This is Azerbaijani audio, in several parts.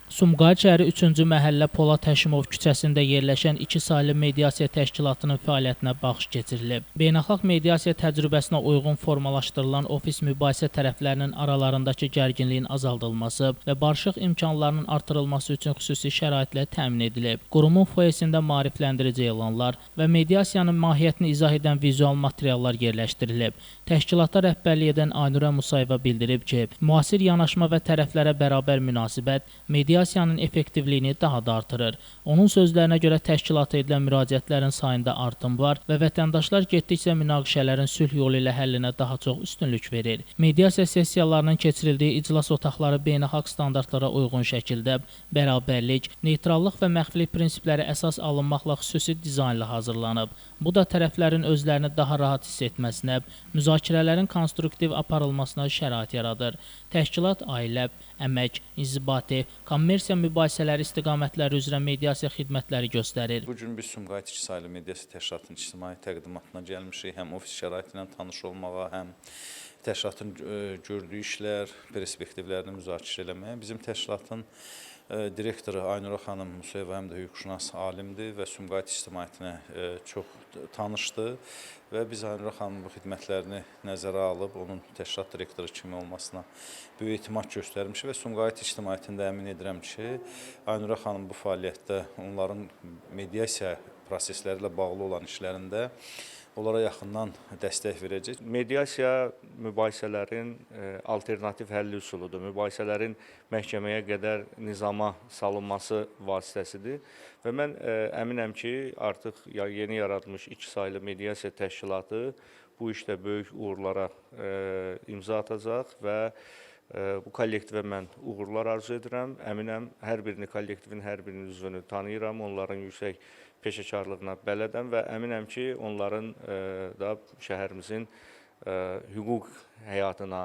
Sumqayıt şəhəri 3-cü məhəllə Polad Həşimov küçəsində yerləşən iki saylı mediasiya təşkilatının fəaliyyətinə baxış keçirilib. Beynəlxalq mediasiya təcrübəsinə uyğun formalaşdırılan ofis mübahisə tərəflərinin aralarındakı gərginliyin azaldılması və barışıq imkanlarının artırılması üçün xüsusi şəraitlə təmin edilib. Qurumun foyesində maarifləndirici elanlar və mediasiyanın mahiyyətini izah edən vizual materiallar yerləşdirilib. Təşkilata rəhbərlik edən Aynurə Musayeva bildirib ki, müasir yanaşma və tərəflərə bərabər münasibət mediasiyanın effektivliyini daha da artırır. Onun sözlərinə görə təşkilata edilən müraciətlərin sayında artım var və vətəndaşlar getdikcə münaqişələrin sülh yolu ilə həllinə daha çox üstünlük verir. Mediasiya sessiyalarının keçirildiyi iclas otaqları beynəlxalq standartlara uyğun şəkildə bərabərlik, neytrallıq və məxfilik prinsipləri əsas alınmaqla xüsusi dizaynla hazırlanıb. Bu da tərəflərin özlərini daha rahat hiss etməsinə, müzakirələrin konstruktiv aparılmasına şərait yaradır. Təşkilat ailə, əmək, inzibati, kommersiya mübahisələri istiqamətləri üzrə mediasiya xidmətləri göstərir. Bu gün biz Sumqayıt iki saylı mediasiya təşkilatının ictimai təqdimatına gəlmişik. Həm ofis şəraiti ilə tanış olmağa, həm təşkilatın gördüyü işlər, perspektivlərini müzakirə eləməyə. Bizim təşkilatın direktoru Aynura xanım Musayeva həm də hüquqşünas alimdir və Sumqayıt ictimaiyyətinə çox tanışdır və biz Aynura xanımın bu xidmətlərini nəzərə alıb onun təşkilat direktoru kimi olmasına böyük etimad göstərmişik və Sumqayıt ictimaiyyətini də əmin edirəm ki, Aynura xanım bu fəaliyyətdə onların mediasiya prosesləri ilə bağlı olan işlərində onlara yaxından dəstək verəcək. Mediasiya mübahisələrin alternativ həlli üsuludur. Mübahisələrin məhkəməyə qədər nizama salınması vasitəsidir və mən əminəm ki, artıq yeni yaradılmış iki saylı mediasiya təşkilatı bu işdə böyük uğurlara imza atacaq və bu kollektivə mən uğurlar arzu edirəm. Əminəm, hər birini, kollektivin hər birinin üzvünü tanıyıram, onların yüksək peşəkarlığına bələdəm və əminəm ki, onların da şəhərimizin hüquq həyatına,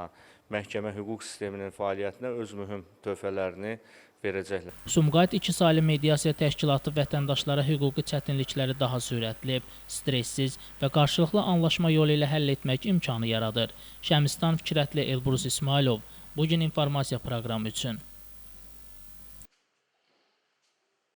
məhkəmə hüquq sisteminin fəaliyyətinə öz mühüm töhfələrini verəcəklər. Sumqayıt iki saylı mediasiya təşkilatı vətəndaşlara hüquqi çətinlikləri daha sürətli, stressiz və qarşılıqlı anlaşma yolu ilə həll etmək imkanı yaradır. Şəmistan Fikrətli, Elbrus İsmailov, Bu gün informasiya proqramı üçün.